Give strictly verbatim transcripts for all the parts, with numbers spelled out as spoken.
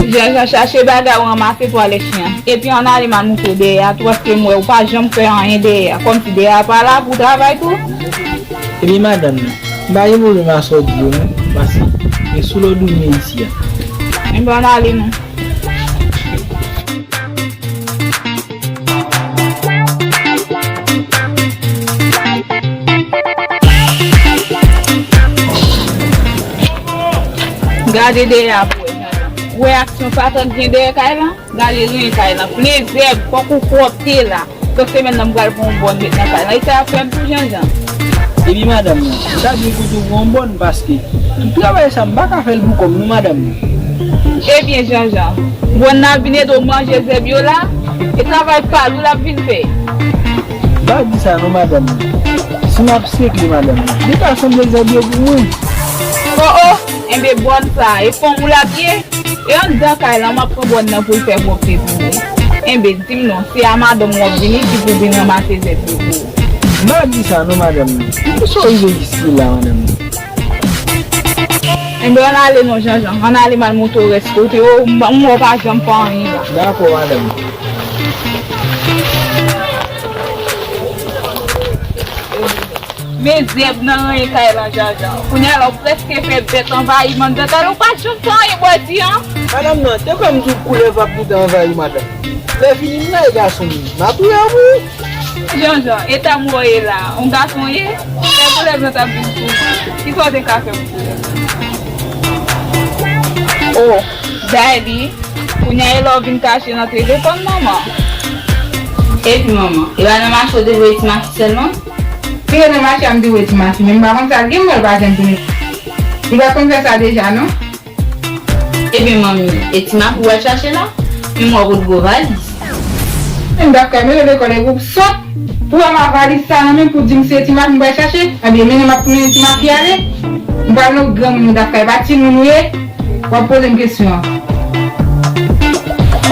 Janjan, chache bagay ou ranmase twalèt chen an. Epi ann ale m al moutre w dèyè a tou, paske m wè ou pa janm fè anyen dèyè a. Kòmsi dèyè a pa la pou w travay tou. Ebyen, madanm nan, m pa gen pwoblèm a sa w di yo non, paske e sou lòd ou m ye isi a. Enben, ann ale non. Gade dèyè a pou w wè. Ou wè aksyon satan k gen dèyè kay lan? Gade ren kay lan. Plen zèb, fòk ou pwòpte la. Lòt semèn nan m pral pran yon bòn met nan kay lan. E sa y ap fè m tou, Janjan? Epi madanm nan, sa byen kote w pran yon bòn, paske tout travay sa m pa ka fè l pou kò m non, madanm nan. Ebyen, Janjan, bòn nan ap vin ede w manje zèb yo la, e travay pa l wi l ap vin fè. M pa di sa non, madanm nan. Si m ap sekle, madanm nan, li ka sanble zèb yo pou mwen. O, o, enben bòn sa, e fanm ou l ap ye? E anndan kay lan, m ap pran bòn nan pou l fè pwòpte pou ou. Enben, di m non, se a madanm ou w ap vin isit pou vin ranmase zèb yo pou ou? M pa di sa non, madanm nan. Pou sa w rive isit la, madanm nan? Enben, ann ale non, Janjan. Ann ale m al montre w rès kote yo. M, m wè w pa janm fè anyen la. Dakò, madanm nan. Men zèb nan ranyen kay lan, Janjan. Kounye a la, w prèske fè bèt anvayi m anndan kay lan. Ou pa t janm fè anyen bò di an. Madanm nan, te kwè m di w koulèv ap gentan anvayi w, madanm. Lè fini m la, e gason m ye. M a touye w pou ou. Janjan, eta m wè w ye la, yon gason w ye? Lè koulèv lan t ap vin sou ou, kisa w te ka fè pou koulèv lan? O, Dayli, kounye a e la w vin kache nan telefòn, manman. Epi manman, e pa nan mache w te voye Ti Mafi sèlman? Pi yo nan mache a m te voye Ti Mafi, men m pa konn sa l gen, m wè l pa janm tounen. Li pa t konn fè sa deja, non? Ebyen, manmi, e Ti Mafi w al chache la? Men m wè w pot gwo valiz. Men Dafka, men leve kòlè gwo sòt pou wè m a valiz sa nan men pou di m se Ti Mafi m pral chache. Ebyen, mennen m ap tounen Ti Mafi ale. M pral nan granmoun Dafka, e pa timoun ou ye. W ap poze m kesyon an.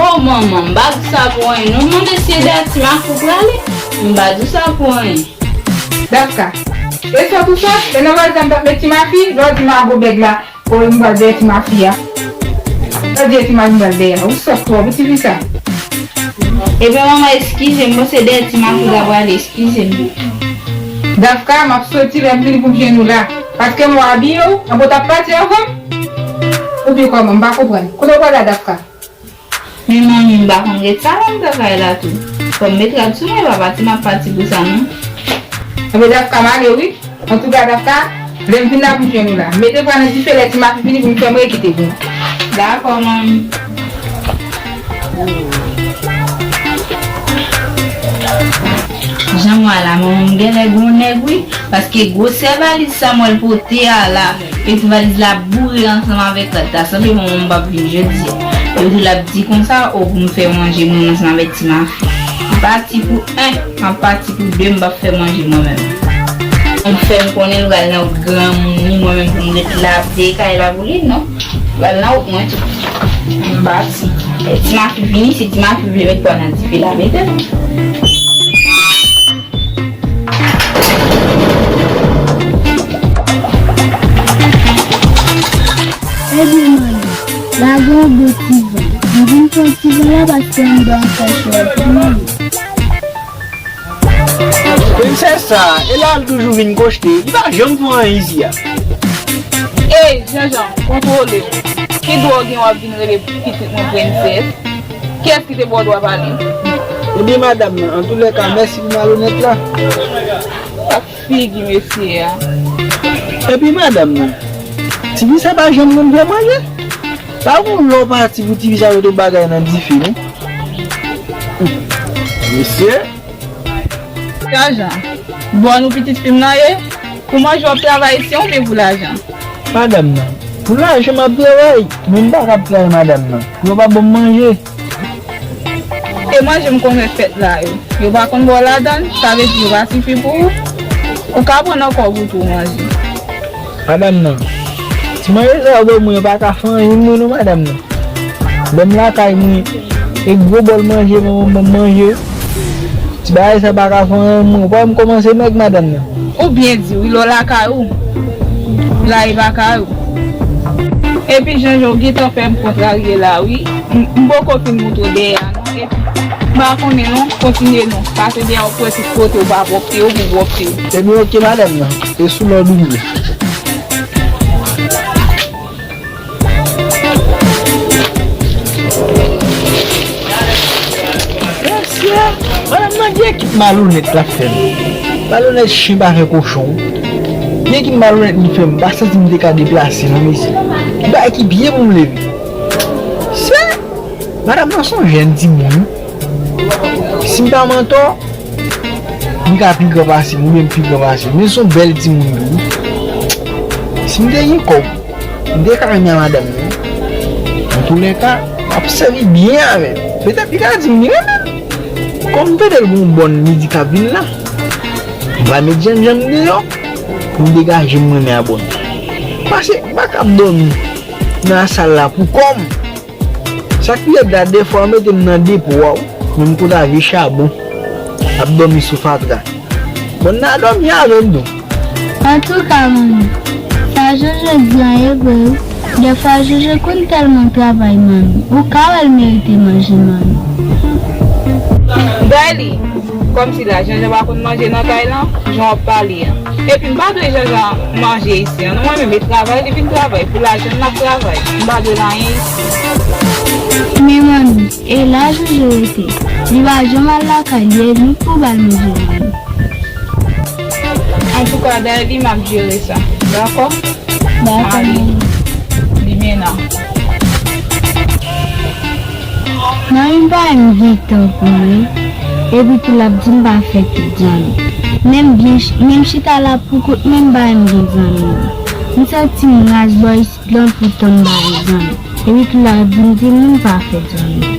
O manman, m pa di sa pou anyen non. M mande si e dèyè Ti Mafi w prale. M pa di sa pou anyen. Dafka, e sòt ou sòt, e nan valiz la m t ap met Ti Mafi, lè w di m a gwo bèg la, o m pral dèyè Ti Mafi a. Lè w di e Ti Mafi m pral dèyè a, ou sòt twòp, ou ti fi sa. Ebyen manman, eskize m, bon se dèyè Ti Mafi w ta prale, eskize m. Dafka, m ap soti lè m vini pou m jwenn ou la. Paske m wè w abiye w, anben w t ap pati anvan m. Oubyen kòman, m pa konprann. Kote w prale a Dafka? Men manmi, m pa konn ret sa lontan kay la tou. Fò m met rad sou mwen, e pa pati m ap pati pou sa non. Anben Dafka, m ale wi. Antouka Dafka, lè m vin la pou m jwenn ou la. Mete pwa nan dife, lè Ti Mafi fini pou m fè m rekite pou ou. Dakò manmi. Jan m wè la, manman m genlè gon nèg wi, paske gwosè valiz sa m wè l pote a la, epi valiz la boure ansanm avèk rad la, sanble manman m p ap vin jodi a. Epi l ap di konsa, o pou m fè manje mwen ansanm avèk Ti Mafi. M pati pou en, m ap pati pou de, m p ap fè manje mwen menm. Ou fè m konnen l pral nan wout granmoun li, mwen menm pou m ret la ap veye kay la pou li, non. Pral nan wout mwen tou. M pati. Lè Ti Mafi vini, si Ti Mafi vle met pwa nan dife la, mete l. Ebyen manmi, lage yon bon ti van. M vin pran ti van la paske anndan an fè cho anpil manmi. Prensès sa, e la l toujou vin kochte, li pa janm fè anyen isi a. Ey, Janjan, kontwole w. Ki dwa w gen w ap vin rele pitit mwen prensès? Kiyès ki te ba w dwa pale? Ebyen, madanm nan, antoulèka, mèsi pou malonèt la. Ak figi mesye a. Epi madanm nan, tifi sa pa janm konn fè manje? Pa gon lè w pati pou tifi sa mete yon bagay nan dife, non? Mesye! Janjan, bòn ou pitit fi m nan ye? Pou manje w ap travay isi an oubyen pou lajan? Madanm nan, pou lajan m ap travay, men m pa kab travay madanm nan. Yo pa ban m manje. E manje m konnen fèt la yo, yo pa konn ba w ladann, sa vle di yo pa sifi pou ou. Ou ka pran nan kò w pou tou manje. Madanm nan, ti manje sa yo ban mwen yo pa ka fè anyen mwen non madanm nan. Lè m lakay mwen, e gwo bòl manje manman m ban m manje. Ti bagay sa pa ka fè anyen mwen. Ou pa wè m kòmanse mèg madanm nan. Ou byen di wi, lè w lakay ou, la e pa kay ou. Epi Jean Jean, ou gentan fè m kontrarye la wi. M, m poko fin moutre w dèyè a non. Epi m pa konnen non, kontinye non. Pase dèyè w, pwè tout kote w pa pwòpte, ou pou pwòpte. Ebyen oke madanm nan, e sou lòd ou m ye. Mesye, madanm nan gen ekip malonèt l ap fè m. Malonèt chen pa fè kochon. Gen ekip malonèt li fè m, m pa santi m te ka deplase non mesye. Ki bagay ki byen pou m leve. Se, madanm nan se yon jèn timoun. Si m pa mantò, li ka pi gran pase m, oubyen m pi gran pase l. Men se yon bèl timoun tou wi. Si m te gen kòb, m te ka renmen a madanm nan. Antoulèka, m ap sèvi byen avè l. Petèt li ka di m li renmen m. Kòm petèt l gen yon bòn midi k ap vin la, m va met Jean Jean deyò pou m degaje m renmen a bòn. Paske m pa kab dòmi nan sal la pou kò m. Sa k pi rèd la, dèfwa yo mete m nan depo a wi, menm kote a vye chabon, ap dòmi sou fatra. Bon, n a dòmi avè l tou. Antouka, manmi, sa Jean Jean di an e vre wi. Dèfwa Jean Jean konn tèlman travay, manmi. Ou ka wè l merite manje, manmi. Gay li, kòmsi la, Jean Jean pa konn manje nan kay lan, jan w ap pale an. Epi m pa dwe Jean Jean manje isi an non, mwen menm e travay li vin travay, pou lajan l ap travay. M pa dwe l anyen isi. Men manmi, e la Jean Jean rete? Li pa janm al lakay li, e nou k pou ba l manje manmi. Antouka, dayè li m ap jere sa. Dakò? Dakò, manmi. Li mennen. Manmi pa wè m gen tan pou mwen. Epi tou l ap di m pa fè tout zanmi. Menm byen, menm chita la pou kont mwen m pa wè m gen zanmi. M santi m raz bò isit lan poutan m pa gen zanmi. Epi tou l ap di m timoun pa fè zanmi.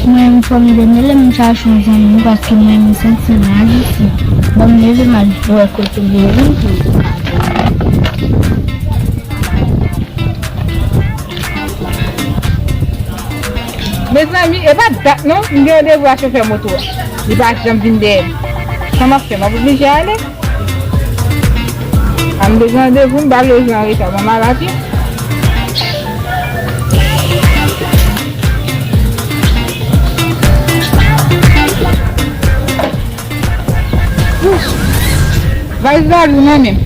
Mwen menm fò m demele m chache yon zanmi paske mwen m santi m raz isit. Bon, m leve m al wè kote m ye wi pou m ka jwenn. Mezanmi, e pa dat non, m gen randevou a chofè moto a. Li pa janm vin dèyè m. Sa m ap fè, m ap oblije ale? A m bezwen randevou, m pa vle rive an reta, mwen maladi. Valiz la lou nan men m.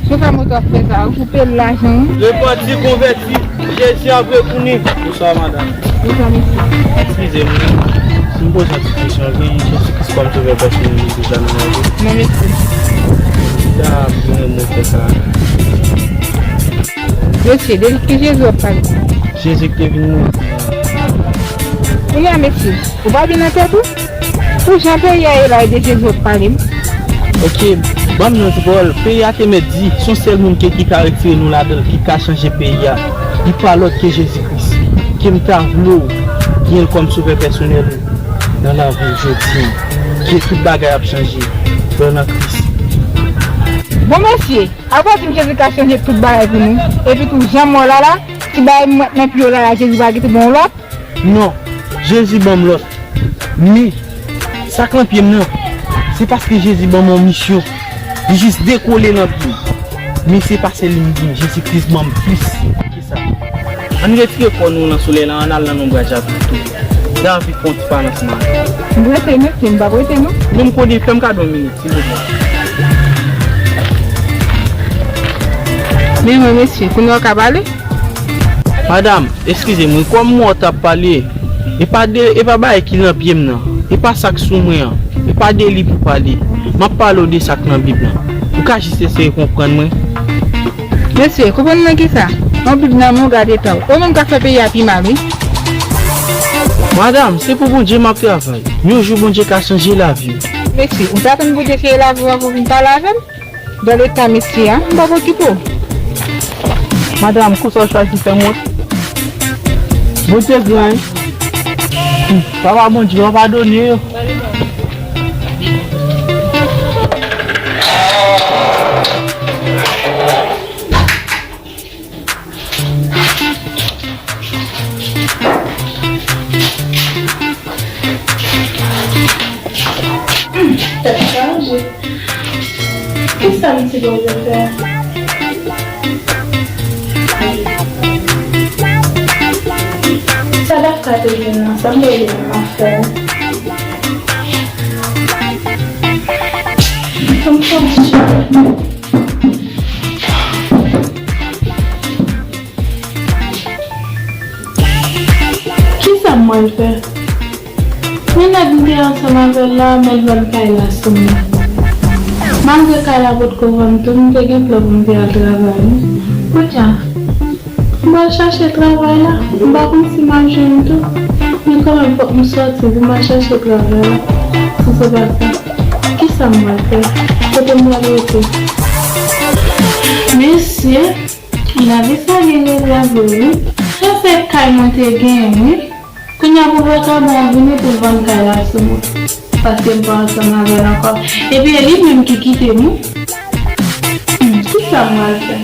Chofè moto ap fè sa, ou koupe l lajan wi. Repanti, konvèti, Jezi ap retounen. Bonswa, madanm. Bonswa, mesye. Eskize m, si m poze yon ti kesyon, gen Jezi Kris kòm sovè pèsonèl ou deja nan lavi w? Non, mesye. Kisa ki ta mande w fè sa? Mesye, de ki Jezi w ap pale? Jezi ki te vin mouri. Kounye a, mesye, ou pa byen nan tèt ou? Pou jan peyi a ye la, e de Jezi w ap pale m? Oke, ban m yon ti pawòl. Peyi a te mèt di, se yon sèl moun ke, ki ka retire nou ladan l, ki ka chanje peyi a. Li pa lòt ke Jezi Kris. Ke m ta vle w gen l kòm sovè pèsonèl ou nan lavi w jodi a. Ke tout bagay ap chanje. Lè w nan Kris. Bon, mesye, apa w di m Jezi ka chanje tout bagay pou nou? Epi tou, jan m wè w la la, ti bagay m mèt nan pye w la la, Jezi pa gentan ban w lòt? Non, Jezi ban m lòt. Men, sa k nan pye m nan, se paske Jezi ban m yon misyon. Li jis dekole nan pye m. Men se pa sèl li m gen, Jezi Kris ban m plis ke sa. Ann retire kò nou nan solèy la, ann al nan lonbraj la pito. David fè yon ti pa nan siman. M rete, mesye, m p ap rete, non. Non, m konnen, fè m kado yon minit, silvouplè. Men mwen, mesye, kounye a w ka pale? Madanm, eskize m, wi, kòm mwen w t ap pale, e pa de, e pa bagay ki nan pye m nan, e pa sa k sou mwen an, e pa de li pou pale. M ap pale w de sa k nan Bib lan. Ou ka jis eseye konprann mwen? Mesye, konprann nan kisa? Yon Bib nan men w, gade tan w. Ou menm k ap fè peyi a pi mal, wi. Madanm, se pou Bondye m ap travay. Yon jou Bondye ka chanje lavi w. Mesye, ou t atann Bondye chanje lavi w anvan w vin pale avè m? Gade eta mesye a, m p ap okipe w. Madanm, konsa w chwazi fè m wont? Bondye gran, wi. Hmm, Papa Bondye, w a padone yo. Kisa m sipoze fè? Sa Dafka te di m nan, sa m te di m ap fè. Fò m fè yon ti Kisa m pral fè? Men nèg m te ansanm avè l la, men l vann kay la sou mwen. Malgre kay la potko vann tou, m te gen plan pou m te al travay, wi. Kounye a, m pral chache travay la. M pa konn si m ap jwenn tou. Men kanmenm, fòk m sòti pou m al chache travay la. Si se pa sa, kisa m pral fè? Kote m pral rete? Mesye, Lavi sa gen rezève wi. Sa se kay mwen te genyen wi. Kounye a pou vakabon an vini pou l vann kay la sou mwen. Paske m pa ansanm avè l ankò. Epi e li menm ki kite m wi. Hmm, kisa m pral fè?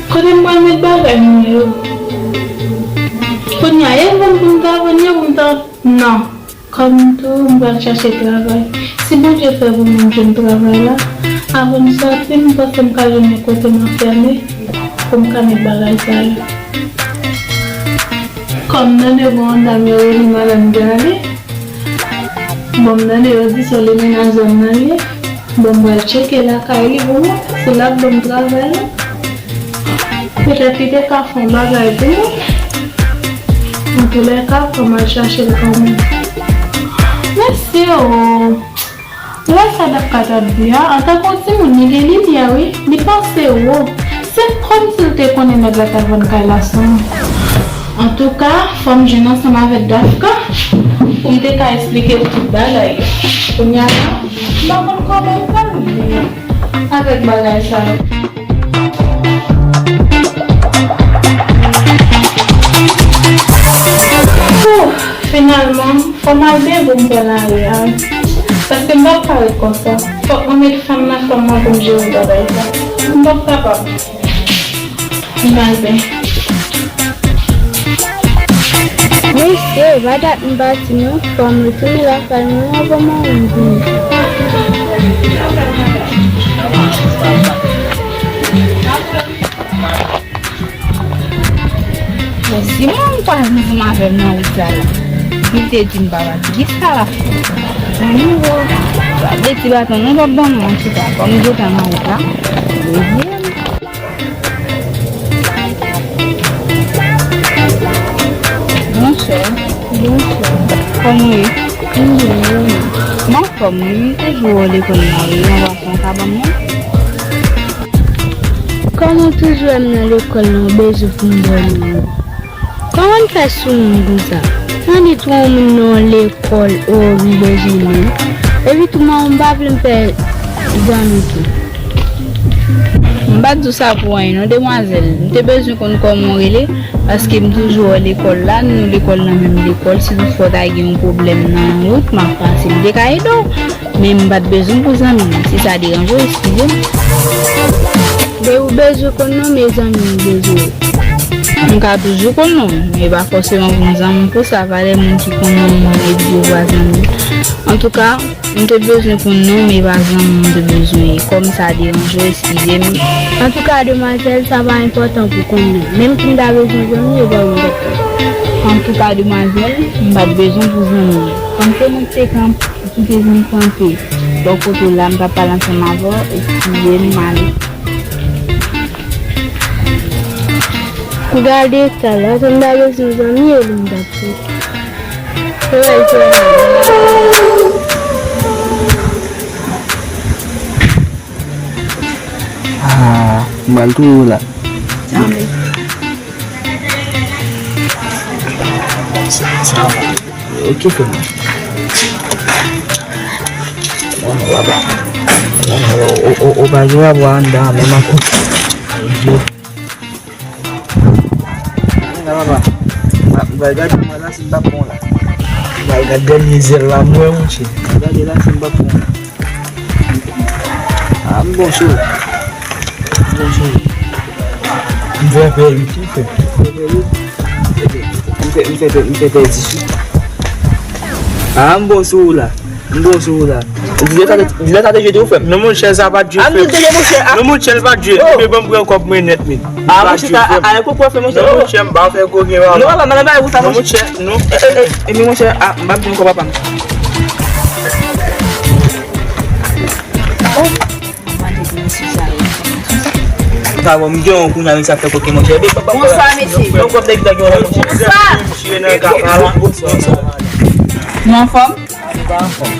Kote m pral met bagay mwen yo? Kounye a, e vann pou m ta vann yo pou m ta, non. Kòm tou, m pral chache travay. Si Bondye fè pou mwen jwenn travay la, avan m sòti, m panse m ka jwenn yon kote m ap fèmen pou m ka met bagay sa yo. Kòm m tande gon dam yo rele madanm Dali, bon, m tande yo di se le mennaj òm nan li ye. Bon, m pral tcheke lakay li pou mwen, si l ap ban m travay la. Petèt li te ka fè yon bagay pou mwen. Antoulèka, fò m al chache l kanmenm. Mesye o! Ou wè sa Dafka t ap di a? Antanke yon timoun, li gen limyè wi. Li panse wo. Se kòmsi l te konnen nèg la t ap vann kay la sou mwen. Antouka, fò m jwenn ansanm avèk Dafka pou m te ka esplike l tout bagay yo. Kounye a la, m pa konn kòman m pral viv avèk bagay sa yo. Ouf, finalman, fò m al byen pou m pran lari a. Paske m p ap ka ret konsa. Fòk mwen met fanm nan fanm mwen pou m jere bagay sa. M p ap kapab. M al byen. Mesye, pa dat m pati non, fò m retounen lakay mwen avan mari m vini. Bon, si mwen m kwaz ansanm avè m nan wout sa la, li te di m pa pati, kisa l ap fè? Bon, nou vo, sa vle ti baton nou p ap ban nou, antouka, kòm m gentan nan wout la, dezyèm. Bonswa. Bonswa. Kòman w ye? M byen, e ou menm? M anfòm wi, m toujou wè w lekòl la wi, yon fason w ka ban m non? Kòman w toujou wè m nan lekòl la, w bezwen pou m ba w non? Kòman w fè sou moun konsa? Annik twa moun nan lekòl, o, m bezwen non. Epi tou, manman m pa vle m fè zanmi tou. M pa t di w sa pou anyen non, demwazèl. M te bezwen konn kòman w rele, paske m toujou wè w lekòl la, nou lekòl nan menm lekòl. Si toutfwa w ta gen yon pwoblèm nan wout, m ap pase, m te ka ede w. Men m pa t bezwen pou zanmi m. Si sa deranje w, eskize m. Depi w bezwen konn non, men zanmi m bezwen. M ka toujou konn non, men pa fòseman pou m zanmi m pou sa, valè moun ki konn non m, epi yo pa zanmi m. Antouka, m te bezwen konn non, men pa zanmi m te bezwen ye. Kòm sa deranje w, eskize m. Antouka, demwazèl, sa pa enpòtan pou konn non. Menm si m ta bezwen zanmi, yo pa vin tèt mwen. Antouka, demwazèl, m pa t bezwen pou zanmi m. Kòm se mwen ki te kanpe, ki te vin kanpe bò kote w la, m t ap pale ansanm avè w, eskize m, m ale. Gade eta l, atò m ta bezwen zanmi e li m t ap fè. Travay fè mal. Ah, m pral touye w la. Janbe. Sa va. Ok, fè mwen. Ou pa jwe a bwa anndan an menm ankò. Jwe. Sa va, papa. M pral gade mwen la si m pa pran w la. M pral gade dènye zèl la mwen, monchè. Gade la si m pa pran w la. Ah, m bon sou. M bon sou. M fè pè wi, tou fè. M fè pè wi. M fè, m fè pè, m fè pè dizuit. Ah, m bon sou ou la. M bon sou ou la. Di lè sa te, di lè sa te jwe tou, frè m. Non, monchè, sa pa t jwe, frè m. A, m di te jwe, monchè, a. Non, monchè, l pa t jwe. Oh. Epi ban m pran kòb mwen nèt, men. A, monchè, sa, a, a, e konpwen, frè, monchè. Non, monchè, m pa fè koken, papa. Non, papa, m pa fè sa, non, monchè. Monchè, non. E, e, e, e, men, monchè, a, m pa pran kòb papa m. Oh. Sa bon, m gen yon kounye a, men sa fè koken, monchè. Bonswa, mesye. Yon kòb nèg la gen yon, monchè. Bonswa. Chire nan kaka la. Bonswa. Nou anfòm? Nou pa anfòm.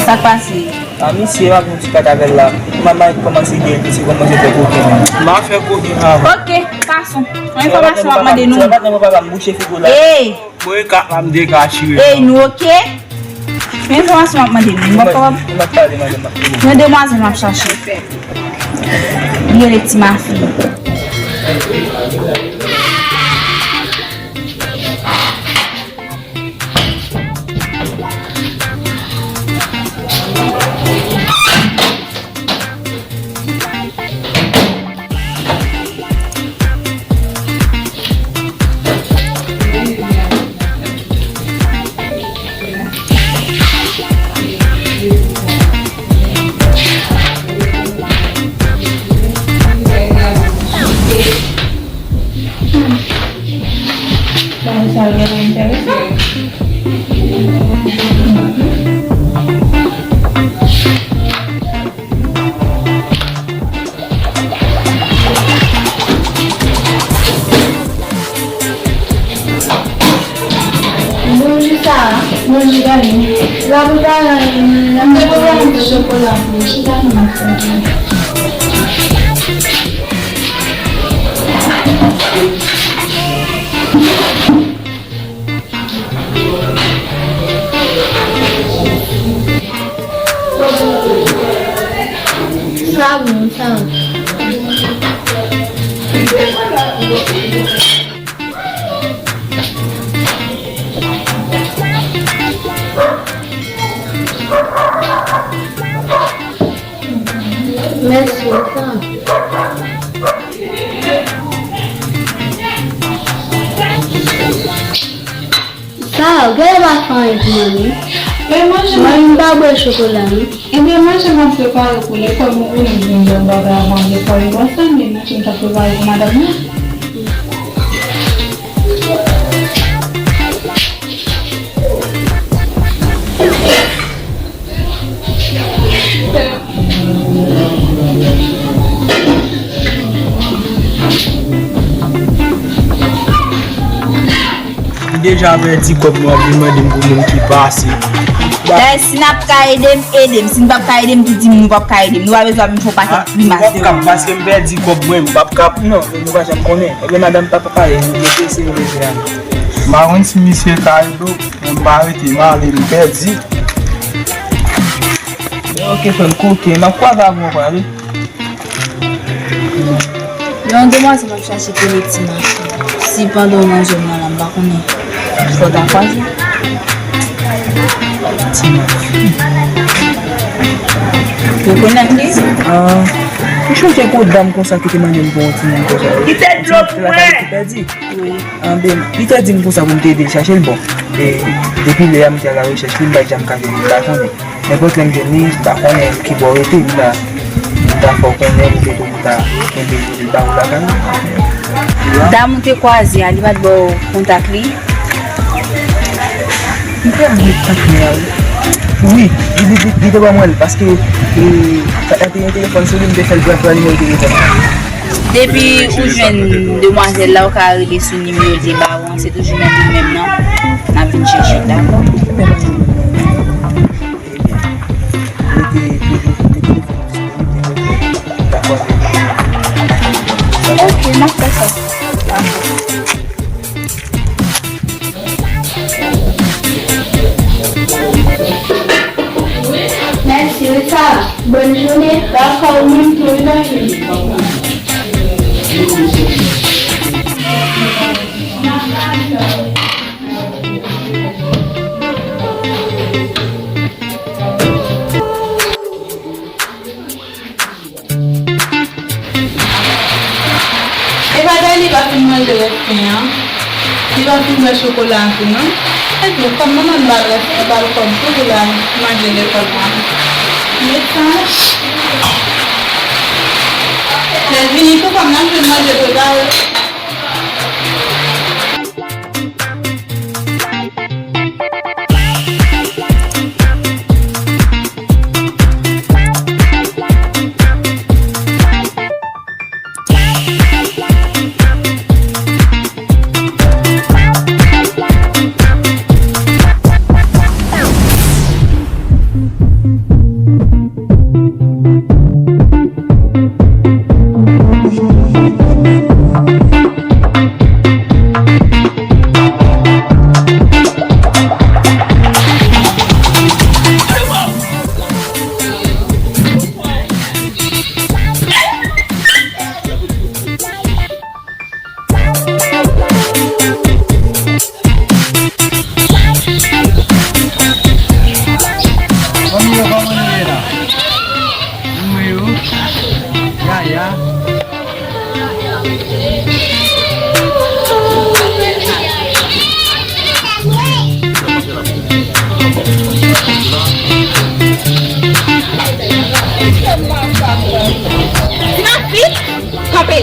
Sa k pase? A, misye, m ap yon ti pale avè l la. Manman kòmanse gen, misye kòmanse fè koken. M pa fè koken avan. Ok, pason. Yon enfòmasyon m ap mande nou. Sa pa t nan papa m bouche figo la. Ey! Mwen ka pa m dekache. Ey, nou ok? Men enfòmasyon m ap mande nou. M ap kapab. M ap pale, madanm, m ap pale. Yon demwazèl m ap chache. Li rele Ti Mafi. Bagay sa yo genlè enteresan. Bonjou, Sara. Bonjou, Dani. L ap prepare, l ap prepare yon ti chokola pou ou. Chita, nou ap fè. Sa bon, sa. Mèsi, sa. Sa, ou genlè pa fè anyen pou mwen, wi. Men manje. Mwen, m pa bwè chokola, non. Ebyen, manje m ap prepare pou lekòl, mwen vini vin jwenn bagay a manje fò yo. Bon, sa, men manje m t ap prepare pou madanm nan. M deja pèdi kòb, nou ap vin mande m pou moun ki pase. Dayè, si n ap ka ede m, ede m. Si n p ap ka ede m, tou di m nou p ap ka ede m. Nou pa bezwen ap vin fè yon pakèt grimas devan m. Ah, nou p ap kab, paske m pèdi kòb mwen, m p ap kab. Non, nou pa janm konnen. Ebyen, madanm, pa, pa pale, nou rete se nou rete a. M pa konn si misye ka ede w. Mwen m pa rete, m ale, m pèdi. Ok, frè m, koken, m ap kwaze avè w ankò, wi. Yon demwazèl m ap chache ki rele Ti Mafi. Si pandan w nan zòn nan la, m pa konnen. Fò w ta kwaze. Ti Mafi. Ou konèt li? Ah, ou chonje gwo dam konsa ki te mande m pou yon timoun konsa? Kite dlo pou mwen! Ki pèdi? Wi. Anben, li te di m konsa pou m te ede l chache l, bon. E, depi lè a, m te al arechèch li, m pa t janm ka jwenn li, m pa konnen. Nenpòt lè m jwenn li, m pa konnen ki bò l rete, m ta, m ta fè w konnen, poutèt m ta kenbe li ba ou lakay ou. Dam ou te kwaze a, li pa t ba w kontak li? M te al met patnè a, wi. Wi, li, li, li, li te ban mwen l, paske, e, patnè te gen telefòn sou li, m te fè l pran, pran nimewo telefòn. Depi ou jwenn demwazèl la, ou ka rele sou nimewo l te ba ou an, se toujou menm li menm nan. N ap vin chèche l, dakò? Ok, n ap fè sa. Mèsi, wi, Sara. Bòn jounen. Dakò, ou menm tou, wi, bòn jounen. E pa Dani pa fin manje rès pen an? Li pa fin bwè chokola an tou, non? Kòm manman m ba l rès, li ba l kòb tou pou l al manje lekòl la. Met sa. Lè l vini tou, kòm n ap jwenn manje prepare. Fanmi yo, kòman nou ye la? Nou ye o? Yaya. Ti mafi, kanpe.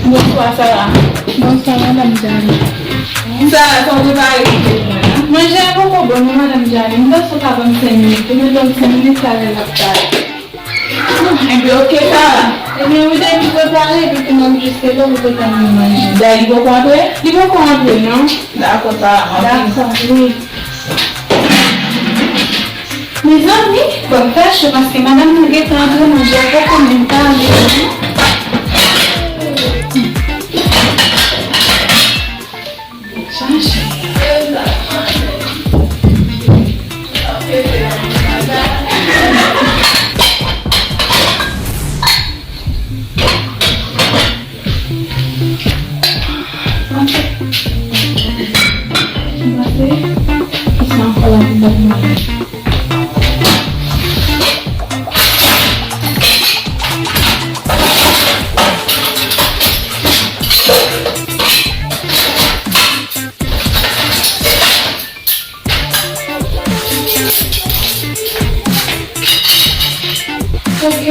Bonswa, Sara. Bonswa, madanm Jani. Sara, sa w prepare pou mwen an? Manje a poko bon non, madanm Jani. M panse w ka ban m senk minit. Ou mèt ban m senk minit, talè n ap pale. Enben, oke, Sara. Ebyen, wi, depi prepare, epi pou mwen, m jis leve pou te tann manje. Dayè, li poko antre? Li poko antre, non. Dakò, Sara. Dakò, wi. Mezanmi, ban m fè cho paske madanm nan gentan antre, manje a poko menm pare. Ok.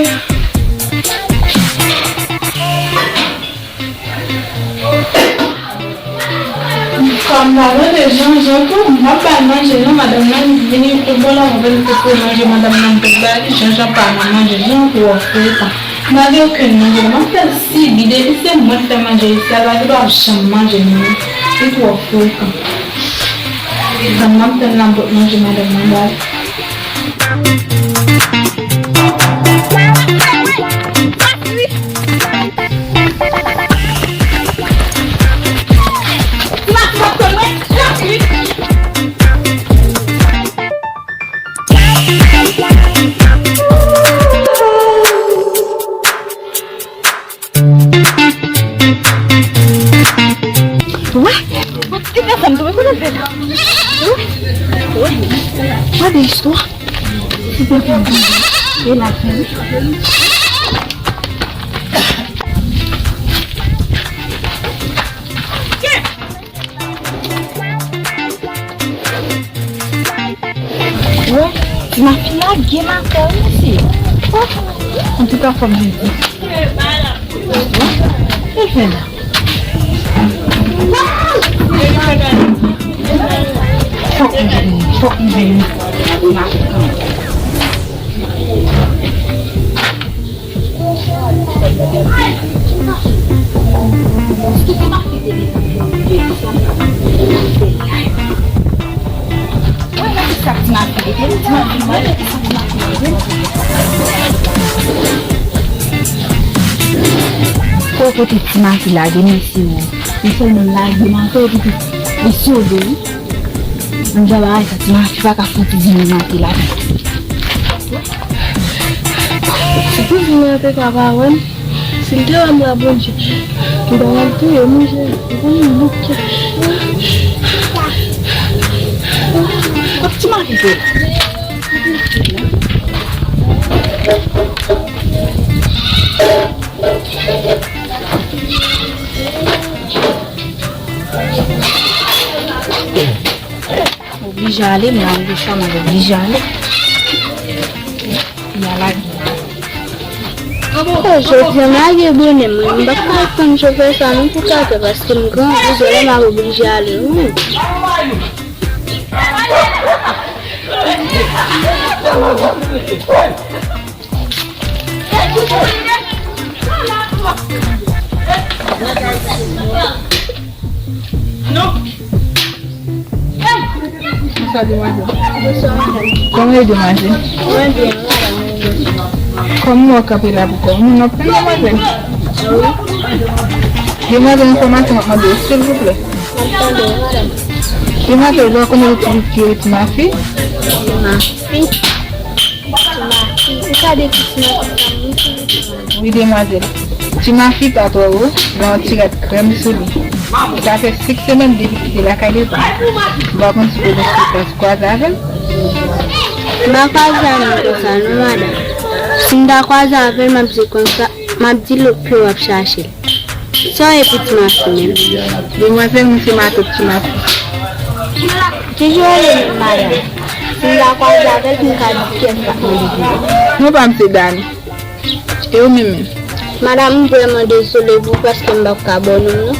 Kòm m pa mande Jan, Jan tou, m p ap ba l manje non, madanm nan vini tout bon la, mwen vin koupe manje madanm nan, m te ba li, Jan, Jan pa nan manje, Jan twò frekan. M pa gen okenn manje, m ap fè l sibi, depi se mwen k fè manje isi a, l pa gen dwa janm manje non, li twò frekan. Tann m ap tann la, m pot manje madanm nan ba l. Wè, e pèsòn tou, men kote l fè sa? Wè, wè, gade istwa. Ti pèsòn tou, e la fè wi. Wè, ti mafi lage makòl, mesye. Oh, antouka, fò m vin di. Wè, e fè la. Fòk m vin, fòk m vin. Ko kote ti mafi lage mesye o. Li sèlman lage mato epi tou. Li sove, wi. Menm jan bagay sa, ti mafi pa ka fouti di nou mate la. Si pou di mwen te ka pa wè m, si l te wè m la, Bondye, m ta pral touye m, wi, Jezi. M konn bouke. Kot ti mafi te? Oblije ale, m nan anbich la, m oblije ale. Y a lage. Oh, jodi a m lage bonè mwen, m pa ka tann chofè sa non pou katè, paske m grangou, se lè m ap oblije ale, wi. Bonswa, demwazèl. Bonswa, madanm. Kòman w ye, demwazèl? Mwen byen, madanm. Kòman w kanpe la pou kò w? Moun nan plen, demwazèl. Wi. Demwazèl, enfòmasyon m ap mande w, silvouplè. M ap tande w, madanm. Demwazèl, ou pa konnen yon ti pitit ki rele Ti Mafi? Ti Mafi? Ti Mafi? Ou ka dekri Ti Mafi sa pou mwen, silvouplè? Wi, demwazèl. Ti Mafi pa twò wo, gen yon ti rad krèm sou li. Sa fè senk semèn depi l kite lakay li. M pa konn si w gen chans kwaze avè l. M pa kwaze avè l konsa non, madanm. Si m ta kwaze avè l, m ap di l konsa, m ap di l ke w ap chache l. Sa w ye pou Ti Mafi menm? Demwazèl, mwen se matant Ti Mafi. Kijan w rele menm, madanm? Si m ta kwaze avè l, pou m ka di kiyès k ap mande pou li. Non pa m se Dani. E ou menm menm? Madanm, m vrèman dezole pou ou paske m p ap ka ba w non m non.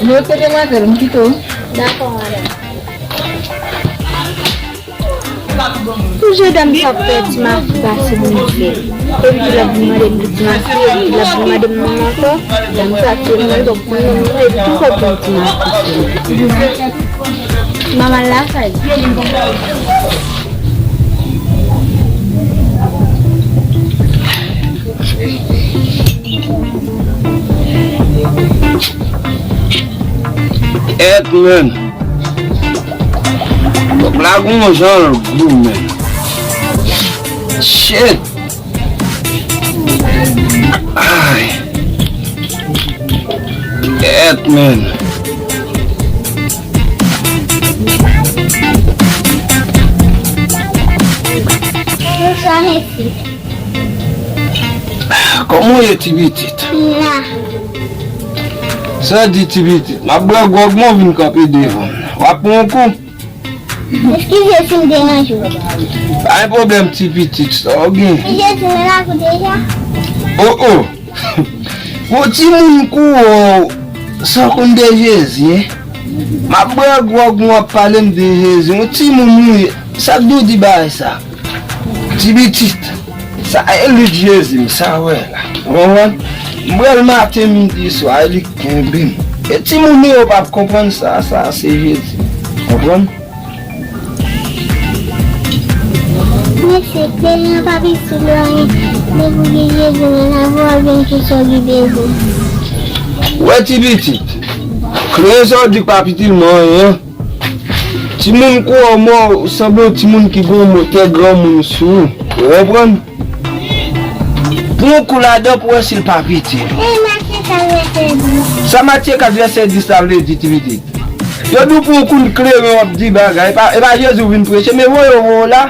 Men oke demwazèl, m kite w. Dakò, madanm. Pou jan dam sa ap fè Ti Mafi pase mizè. Epi l ap vin mande m pou Ti Mafi, epi l ap vin mande m non m ankò. Dam sa ap tiye m nan, l p ap konn non m non, epi poukò l konn Ti Mafi? M a mal lakay. Kèt, man. Kòk la gon jan l gou, man. Shit. Ay. Kèt, man. Bonswa, mesye. Kòman w ye, ti pitit? M la. Sa di, ti pitit? M ap bwè gwòg, men w vin kanpe devan m. W ap pran yon kou? Eskize si m deranje w. Pa gen pwoblèm, ti pitit, sa w gen? Eskize si m la kou deja? O, o! Yon timoun kou w, sa w konn de Jezi, en? M ap bwè gwòg, men w ap pale m de Jezi. Yon timoun ou ye. Sa k di w di bagay sa? Ti pitit, sa e lit Jezi m sa wè la. Ou konprann? M bwè l maten, midi, swa, e li k kenbe m. E timoun yo p ap konprann sa, sa se Jezi. Konprann? Mesye, Kleyan pa pitit lwen, depi w gen Jezi nan lavi w, w ap jwenn tout sa w gen bezwen. Wè ti pitit, Kleyan sa w di k pa pitit lwen anyen an. Timoun kou w mò, ou sanble yon timoun ki gen yon motè granmoun sou ou. Ou konprann? Pran yon kou ladan pou wè si l pa pete. Sa Matye kat vèsè dis la vle di, ti pitit? Yo di w pran yon kou kleren w ap di bagay. E pa, e pa Jezi w vin preche, men voye w voye w la.